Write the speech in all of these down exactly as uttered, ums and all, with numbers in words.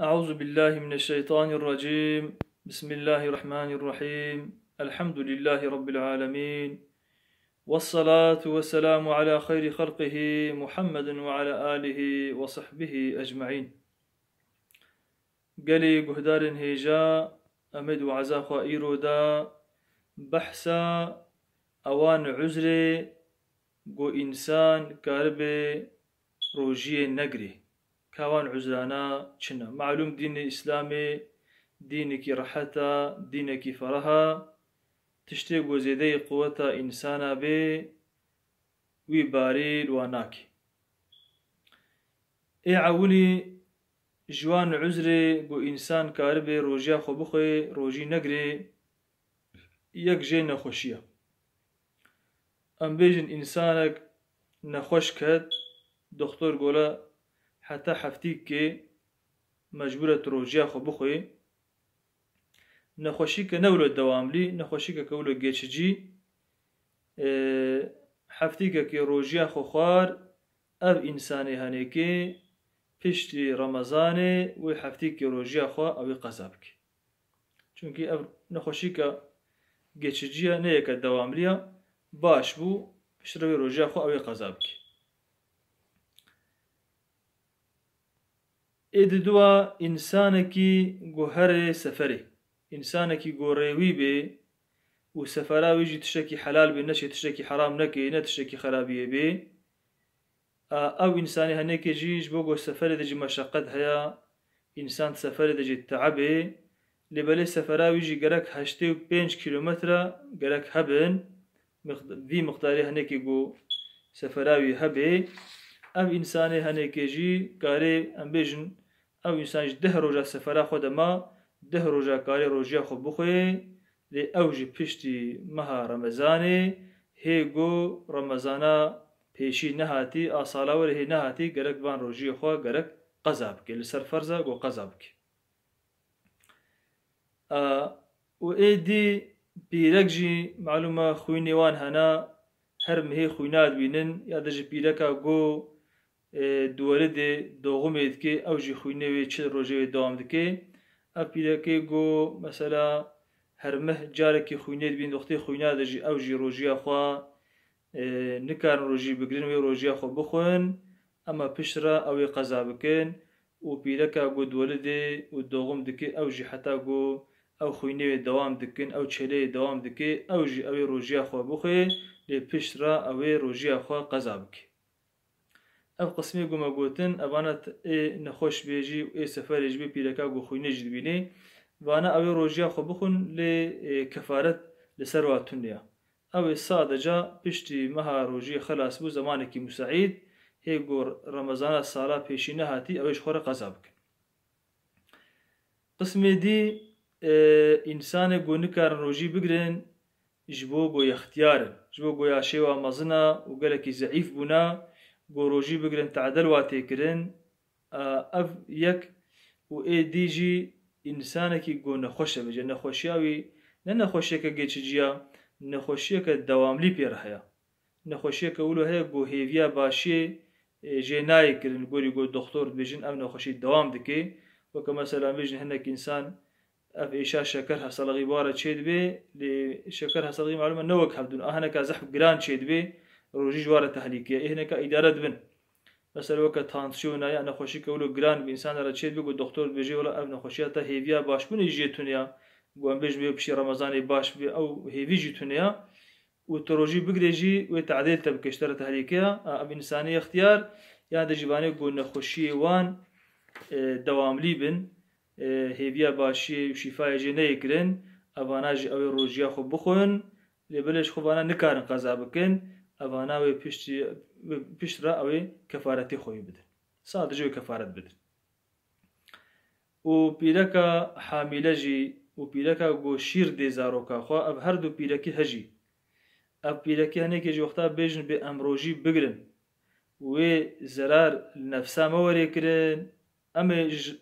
أعوذ بالله من الشيطان الرجيم. بسم الله الرحمن الرحيم. الحمد لله رب العالمين. والصلاة والسلام على خير خلقه محمد وعلى آله وصحبه أجمعين. Gelî guhdarên hêja, em ê di waza xwe îro de behsa ewan uzrê ku însan karibe rojiyê negirê. Ka wan uzrana çi ne? Malûm dînê Îslamê dînekî rehet e, dînekî ferah e. Tiştê ku zêdeyê quweta însana bê, wî barî li wan nake. Ê ewilî ji wan uzrê ku însan karibe rojiya xwe bixwe, rojî negirê, yek jê nexweşî ye. Em bêjin însanek nexweş ket, doxtor gole heta heftîkê mecbûr e tu rojiya xwe bixwe. Nexweşîke ne wilo dewamlî, nexweşîkeke wilo geçicî, e, heftîkekê rojiya xwe xwar, ev însanê henêkê piştî Remezanê wê heftîkê rojiya xwe ew ê qeza bike. Çunkî ev nexweşîke geçicî ye, ne yeke dewamlî ye, baş bû, piştre wê rojiya xwe ew ê qeza bike. Ê di dua însanekî ku herê seferê, însanekî ku rêwî bê û sefera wî jî tiştekî helal bê, neşê tiştekî heram nekê, ne tiştekî xerabiyê bê. A, ew însanê henêkê jî ji bo ku seferê de jî meşeqet heye, însan seferê de jî teeb ê, lê belê sefera wî jî gerek heştê û pênc kîlometre gerek hebin, miqd-, vî miqdarê henekê ku sefera wî hebê, ev însanê henekê jî karê, em bêjin, ew însan ji deh roja sefera xwe de ma, deh roja karê rojiya xwe bixwe, lê ew jî piştî meha Remezanê, hê ku Remezana pêşî nehatî, a sala werê hê nehatî, gerek van rojiyê xwe gerek qeza bike. Li ser ferz e ku qeza bike. A, û êdî pîrek jî, malûm e, xwînê wan hene, her mehê xwîna dibînin, ya de ji pîreka ku, e, di welidê, doğumê dike, ew jî xwînê wê çi rojê wê dewam dike. Ev pîrekê ku, mesela, her meh carekî xwînê dibîn, wextê xwîna de jî ew jî rojiya xwe, e, nikarin rojî bigirin, wê rojiya xwe bixwin, ema pişt re ew ê qeza bikin û pîreka ku di welidê û doğum dike, ew jî heta ku ew xwînê wê dewam dikin, ew çêleyê dewam dike, ew jî ew ê rojiya xwe bixwe, lê pişt re ew ê rojiya xwe qeza bike. Ev qismê ku me gotin, evana t-, ê nexweş bê jî û ê seferê jî bê, pîreka ku xwînê jî dibînê, vana ew ê rojiya xwe bixwin, lê, ê, kefaret li ser wa tune ye. Ew ê sadece piştî meha rojiyê xelas bû, zemanekî museîd, hê ku Remezana sala pêşî nehatî, ew ê ji xwe re qeza bikin. Qismê dî, e, însanê ku nikarin rojî bigirin, ji bo ku yextiyar in, ji bo ku ya şêwa mezin e û gelekî zeîf bûne, ku rojî bigirin, tadel wa tê kirin, e, ev yek û ê dî jî însanekî ku nexweş e, bêje nexweşiya wî ne nexweşiyeke geçicî ya, nexweşiyeke dewamlî pê re heye. Nexweşiyeke wilo heye ku hêviya başiyê, e, jê nayê kirin, gorî ku doxtor dibêjin ev nexweşî dewam dike. Weke mesela bêjin hinek însan ev êşa şeker hestalixî ware çêdibe, lê şeker hestalixî malûm e ne wek hevdûn. A hineka zehf giran çêdibe, rojî ji ware tehlîke ye. Ê hineka îdare dibin. Mesela weke tansiyona ya nexweşîke wilo giran bi însanê re çêdibe ku doxtor dibêje wela ev nexweşiya te hêviya başbûnê jê tune ya. Ku em bêjin wê piştî Remezanê baş bibe, ew hêvî jî tune ya. Û tu rojî bigirê jî wê tadêl te bike, ji te re tehlîke ya. A, ev însanê yextiyar, yan de jî vanê ku nexweşiyê wan, e, dewamlî bin, e, hêviya başiyê û şîfayê jê neyê kirin, evana jî ew ê rojiya xwe bixwin, lê belê ji xwe vana nikarin qeza bikin, evana wê piştî, wê pişt re ew ê kefaretê xwe wî bidin. Sadece wê kefaret bidin. Û pîreka hamîle jî û pîreka ku şîr dê zaroka xwe, ev her du pîrekî hejî. Ev pîrekî henekê jî wexta bêjin bê em rojî bigirin, wê zerar li nefsa me werê kirin, em ê ji,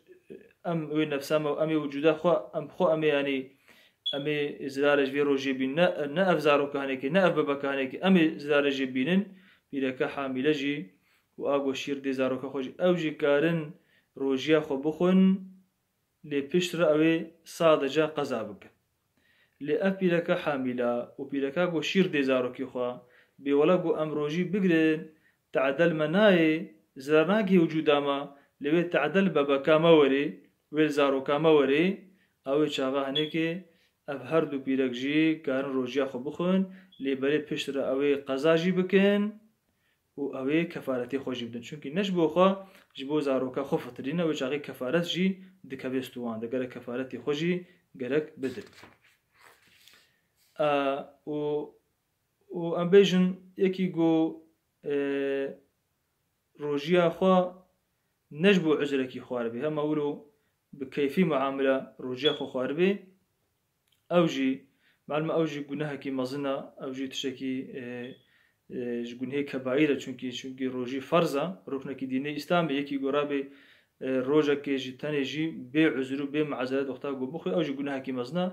em wê nefsa me, em ê wicûda xwe, em xwe em ê, yanî, em ê zirarê ji vê rojê bînin. Ne, ne ev zaroka henekê, ne ev bebeka henekê, em ê zirarê jê bînin. Pîreke hamîle jî û a ku şîr dê zaroka xwe jî, ew jî karin rojiya xwe bixwin, lê piştre ew ê sadece qeza bikin. Lê ev pîreke hamîla û pîreka ku şîr dê zarokê xwe, bê wela ku em rojî bigrin, tedel me nayê, zirar nagihê wicûda me, lê wê tedel bebeka me werê, wê li zaroka me werê, ew ê çaxa hinekê ev her du pîrek jî karin rojiya xwe bixwin, lê belê piştre ew ê qeza jî bikin û ew ê kefaretê xwe jî bidin. Çunkî ne ji bo xwe, ji bo zaroka xwe fitirîne, wê çaxê kefaret jî dikeve stû wan de. Gerek kefaretê xwe jî gerek bidin. E, û, û em bêjin, yekî ku, e, rojiya xwe ne ji bo uzrekî xwaribê, hema wilo bi keyfî muamela rojiya xwe xwaribê, ew jî, malum e, ew jî gunehekî mezin e, ew jî tiştekî, e, e, ji gunehê kebaîr e, çunkî, çunkî rojî ferz e, ruknekî dînê Îslamê, yekî ku rabê, e, rojekê jî tenê jî bê uzr û bê mazeret wexta ku bixwe, ew jî gunehekî mezin e.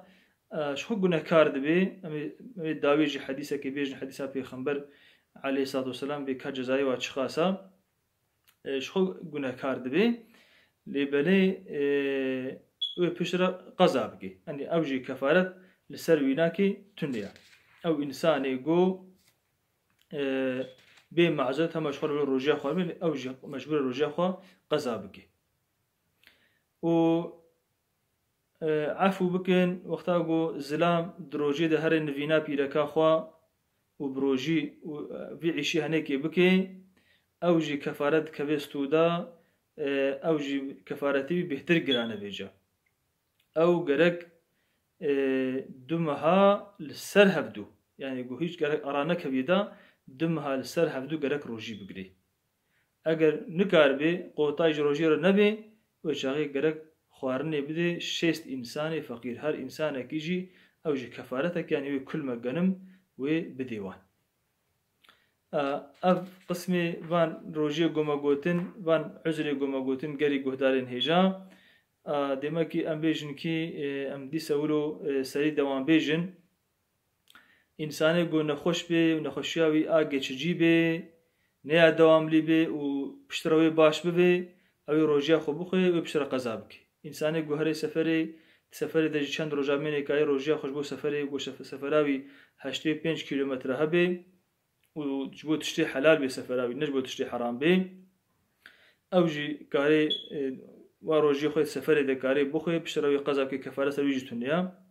E, ji xwe gunehkar dibe, em ê, em ê dawî jî hedîsekê bêjin, hedîsa Pêxember aleyhissalatu vesselam bê ka cezayê wa çiqas e. E, ji xwe gunehkar dibe, lê belê, e, wê piştre qeza bike. Yanî ew jî kefaret li ser wî nake, tune ye. Ew însanê ku, e, bê mazeret hema ji xwe li rojiya xwe be, ew jî mecbûr e rojiya xwe qeza bike. Û, e, efû bikin, wexta ku zilam di rojê de here nivîna pîreka xwe û bi rojî û, e, vî îşî henekê bike, ew jî kefaret dikeve stû de, e, ew jî kefaretê wî bêhtir giran e vêca. Ew gerek, e, du meha li ser hevdû, yanî ku hîç gerek ara nekevî de, du meha li ser hevdû gerek rojî bigirî. Eger nikaribe, qotay ji rojê re nebe, wê çaxê gerek xwarinê bide şêst însanê feqîr. Her însanekî jî ew jî kefaretek, yanî wê kulmek genim wê bidê wan. E, ev qismê van rojiyê ku me gotin, van uzrê ku me gotin, gelî guhdarên hêja. E, demekî em bêjin kî, e, em dîsa wilo, e, serî de wan bêjin. Însanê ku nexweş bê û nexweşiya wî a geçicî bê, ne ya dewamlî bê û piştre wê baş bibê, ew ê rojiya xwe bixwe, wê piştre qeza bike. Însanê ku herê seferê, di seferê de jî çend roja mîne karê rojiya xwe ji bo seferê, ku şef-, sefera wî heştê pênc kîlometre hebe û ji bo tiştê helal bê sefera wî, ne ji bo tiştê heram bê. Ew jî karê, e, wa rojiyê xwe seferê de karê bixwe, piştre wê qeza bike, kefare ser wî jî tune ya.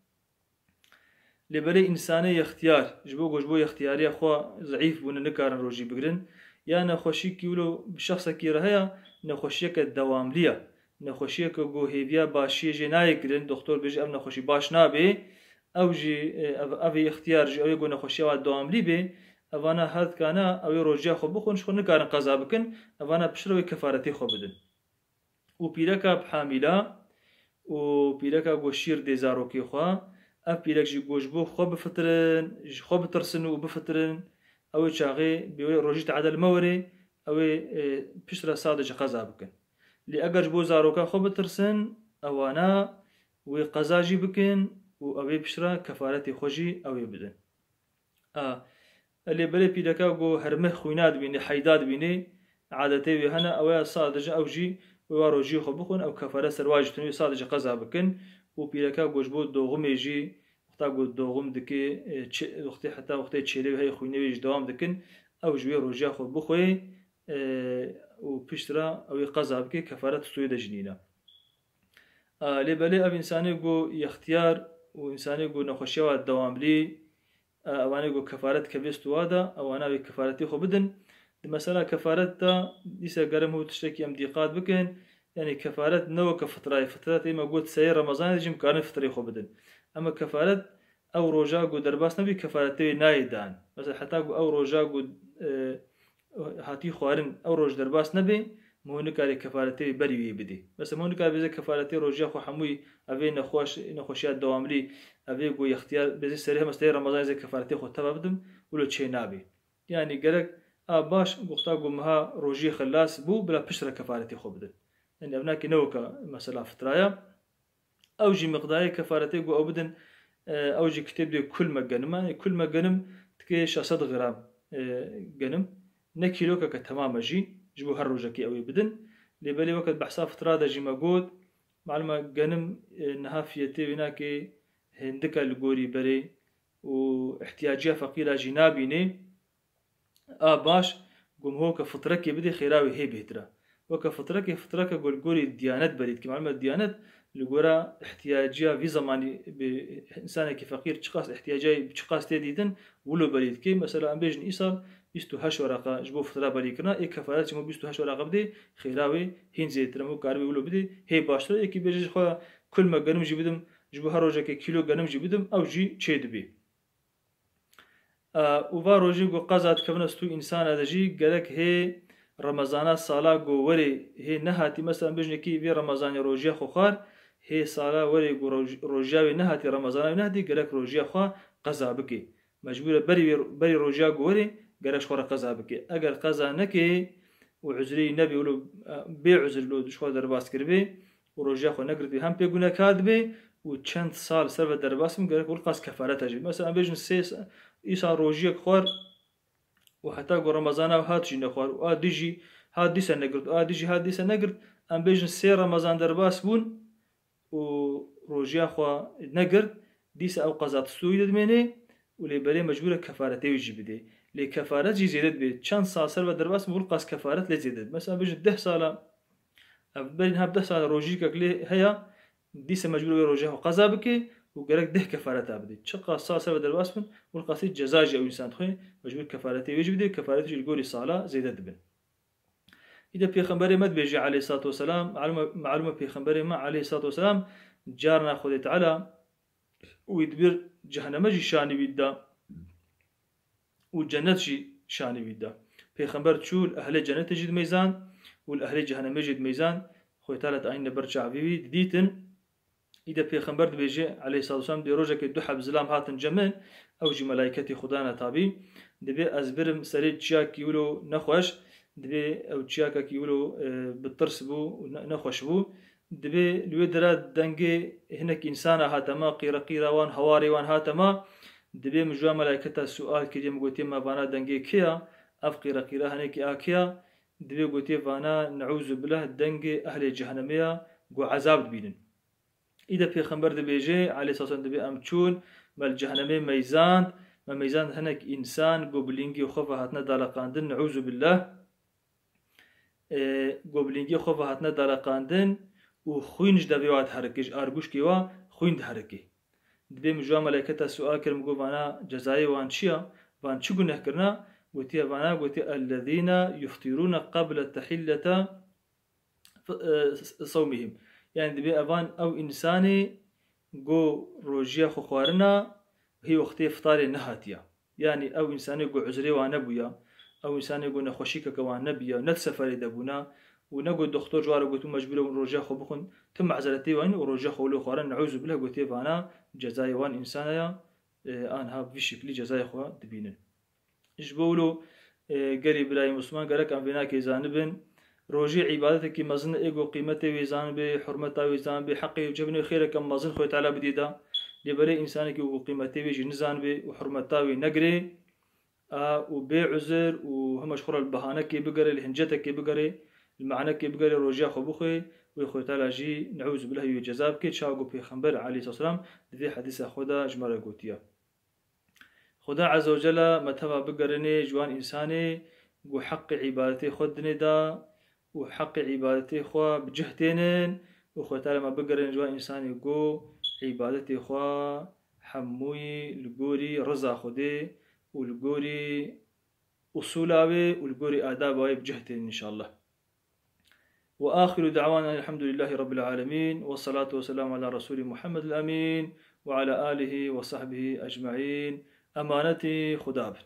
Lê belê însanê yextiyar, ji bo ku ji bo yextiyariya xwe zeîf bûne, nikarin rojî bigrin, ya nexweşîkî wilo bi şexsekî re heye, nexweşiyeke dewamlî ye. Nexweşiyeke ku hêviya başiyê jê nayê kirin, doktor bêje ev nexweşî baş nabê, ew jî, e, ev, ev ê ixtiyar jî ew ê ku nexweşiya wa dewamlî bê, evana her dikane ew ê rojiya xwe bixwin, ji xwe nikarin qeza bikin, evana piştre wê kefaretê xwe bidin. Û pîreka bi hamîla û pîreka ku şîr dê zarokê xwe, ev pîrek jî ku ji bo xwe bifitirin, ji xwe bitirsin û bifitirin, ew ê çaxê bê wê rojî te'del me werê, ew ê, e, piştre sadece qeza bikin. Lê eger ji bo zaroka xwe bitirsin, ewana wê qeza jî bikin û ew ê piştre kefaretê xwe jî ew ê bidin. A, lê belê pîreka ku hermeh xwîna dibînê, heyda dibînê, adetê wê hene, ew ya sadece ew jî wê wa rojiyê xwe bixwin, ew kefare ser wa jî tune, wê sadece qeza bikin û pîreka ku ji bo doxumê jî, wexta ku doxum dike, e, çi-, wextê heta wextê çêlê wê heye xwînê wê jî dewam dikin, ew ji wê rojiya xwe bixwe, e, û piştre ew ê qeza bike, kefaret stûyê de jî nîne. A, lê belê ev însanê ku yextiyar û însanê ku nexweşiya wa dewamlî, e, ewanê ku kefaret kevê stûwa de, ewana wê kefaretê xwe bidin. Di mesela kefaret de dîsa gerim hû tiştekî em dîqat bikin. Yanî kefaret ne weke fitrayê. Fitret ê me got seyê Remezanê de jî em karin fitrê xwe bidin. Ema kefaret ew roja ku derbas nebî, kefaretê wê nayê dan. Mesela heta ku ew roja ku, e, hatî xwarin, ew roj derbas nebe, mo nikarê kefaretê wê berî wê bidê. Mesela mo nikarê bêze kefaretê rojiya xwe hemûyî, evê nexweş, nexweşiya dewamlî, evê ku yextiyar bêze serê hema serê Remezanê zê kefaretê xwe teva bidim, wilo çê nabê. Yanî gerek a baş wexta ku meha rojiyê xilas bû, bila piştre kefaretê xwe bidin. Yanî ev nake ne weke mesela fitraya. Ew jî miqdarê kefaretê ku ew bidin, e, ew jî kitêb dê kulmek genim e. Yanî kulmek genim dike şeş sed gram, e, genim. Ne kîlokeke temam e jî, ji bo her rojekê ew ê bidin. Lê belê weke behsa fitra de jî me got, Malum e genim e, niha fiyetê wê nake hêndika li gorî berê û ihtiyaciya feqîra jî nabînê. A baş, gum ho ke fitrekê bidê xêra wê hê bêhtir e. Weke fitrekê, fitreke ku li gorî diyanet berî dike. Malum e diyanet li gora ihtiyaciya vî zemanî bi însanekî feqîr çiqas ihtiyacayê bi çiqas tê dîtin, wilo berî dike. Mesela em bêjin îsal bîst û heşt wereqa ji bo fitra berî kirina, ê kefaret ji bo bîst û heşt wereqa bidê, xêra wê hîn zêdetir e. Em karibê wilo bidê, hê baştir e. Êkî bêje ji xwe kul me genim jî bidim, ji bo her rojekê kîlo genim jî bidim, ew jî çê dibê. E, û va rojê ku qeza dikevine stû însana de jî gerek hê Remezana sala ku werê hê nehatî, mesela bêjin yekî vê Remezanê rojiya xwe xwar, hê sala werê ku roj-, rojiya wê nehatî, Remezana wê nehatî, gerek rojiya xwe qeza bike. Mecbûr e berî wê, berî rojiya ku werê gerek ji xwe re qeza bike. Eger qeza neke û uzrê wî nebê, wilo, e, bê uzr lo ji xwe derbas kiribê, û rojiya xwe negirtibê, hem pê gunekar dibê û çend sal ser ve derbas bin, gerek wilqas kefaret hejê. Mesela em bêjin sê sa-, îsa rojiyek xwar û heta ku Remezana hat jî nexwar û a dî jî hat dîse negirt û a dî jî hat dîse negirt, em bêjin sê Remezan derbas bûn û rojiya xwe negirt, dîsa ew qeza tistûyî de dimênê û lê berê mecbûr e kefaretê wî jî bidê. Lê kefaret jî zêde dibe. Çend sal ser ve derbas bin, wilqas kefaret lê zêde dibe. Mesela bêjin deh sala, ev berî niha bi deh sala rojîkek lê heye, dîse mecbûr wê rojiya xwe qeza bike û gerek deh kefareta bide. Çiqas sal ser ve derbas bin, wilqasî ceza jî ew însan dixwe, mecbûr kefaretê wê jî bide, kefaretê jî li gorî sala zêde dibin. Îde Pêxemberê me dibêje aleyhissalatu vesselam, malûm e, malûm e Pêxemberê me aleyhissalatu vesselam carna Xwedê Teala wî dibir cehenneme jî şanî wî dida û cennet jî şanî wî dida. Pêxember çû li ehlê cennetê jî dimeyzan û li ehlê cehennemê jî dimeyzan. Xwedê Teala diayîne ber çavê wî didîtin. Îde Pêxember dibêje, aleyhissalatu vesselam, dê rojekê du heb zilam hatin cem min, ew jî melayketê Xudan e tabî. Dibê ez birim serê çiyakî wilo nexweş, dibê ew çiyakekî wilo, e, bi tirs bû û ne-, nexweş bû. Dibê li wê dira dengê hinek însana hate ma, qîreqîra wan, hewarê wan hate ma. Dibê min ji wan melayketa sual kiriye, min gotiye, me vana dengê kê ya? Ev qîreqîra hinekî a kê ya? Dibê gotiye, vana, neûzubillah, dengê ehlê cehennemê ya, ku ezab dibînin. Îde Pêxember dibêje, aleyhisselam, dibê em çûn, me li cehennemê meyzand, me meyzand hinek însan ku bi lingê xwe ve hatine daleqandin, neûzubillah. E, ku bi lingê xwe ve hatine daleqandin û xwîn ji devê wa diherike, ji argûşkê wa xwîn diherike. Dibê min ji wan melayketa sual kir, min got, vana cezayê wan çi ya? Van çi guneh kirina? Gotiye, vana, gotiye, "Ellezîne yuftirûne qeble tehillete f-, e, s-, sewmihim." Yani dibê evan ew însanê ku rojiya xwe xwarina hê wextê iftarê nehatiya. Yani ew însanê ku uzrê wan nebûya, ew însanê ku nexweşîkeke wan nebiya, ne di seferê de bûna û ne ku doktor ji wan re gotin mecbûr e hûn rojiya xwe bixwin, ti mezeretê wan û rojiya xwe wilo xwarin, neûzubillah, gotiye vana cezayê wan însana ya, e, anha bi vî şeklî cezayê xwe dibînin. Ji bo wilo, e, gelî birayê Misliman gerek em vê nakê zanibin. Rojî îbadetekî mezin e, ê ku qîmetê wê zanibê, hurmeta wê zanibê, heqê wê cebinê, xêreke mezin Xwedê Teala bidî da. Lê belê însanekî ku qîmetê wê jî nizanibê û hurmeta wê negirê, a, û bê uzir û hema ji xwe re li behanekê bigere, li hincetekê bigere, li me'nekê bigere, rojiya xwe bixwe, wê Xwedê Teala jî neûzubillah wê ceza bike, çawa ku Pêxember aleyhisselam di vê hedîsa xwe de ji me re gotiye. Xuda Azze ve Celle me teva bigerîne ji wan însanê ku heqê îbadetê xwe dinê da û heqê îbadetê xwe bi cih tênin û Xwedê Teala me bigerîne ji wan însanê ku îbadetê xwe hemûyî li gorî riza Xwedê û li gorî usûla wê û li gorî adaba wê bi cih tênin înşallah. وآخر دعوانا الحمد لله رب العالمين، والصلاة والسلام على رسول محمد الأمين، وعلى آله وصحبه أجمعين. Emanetî Xuda bin.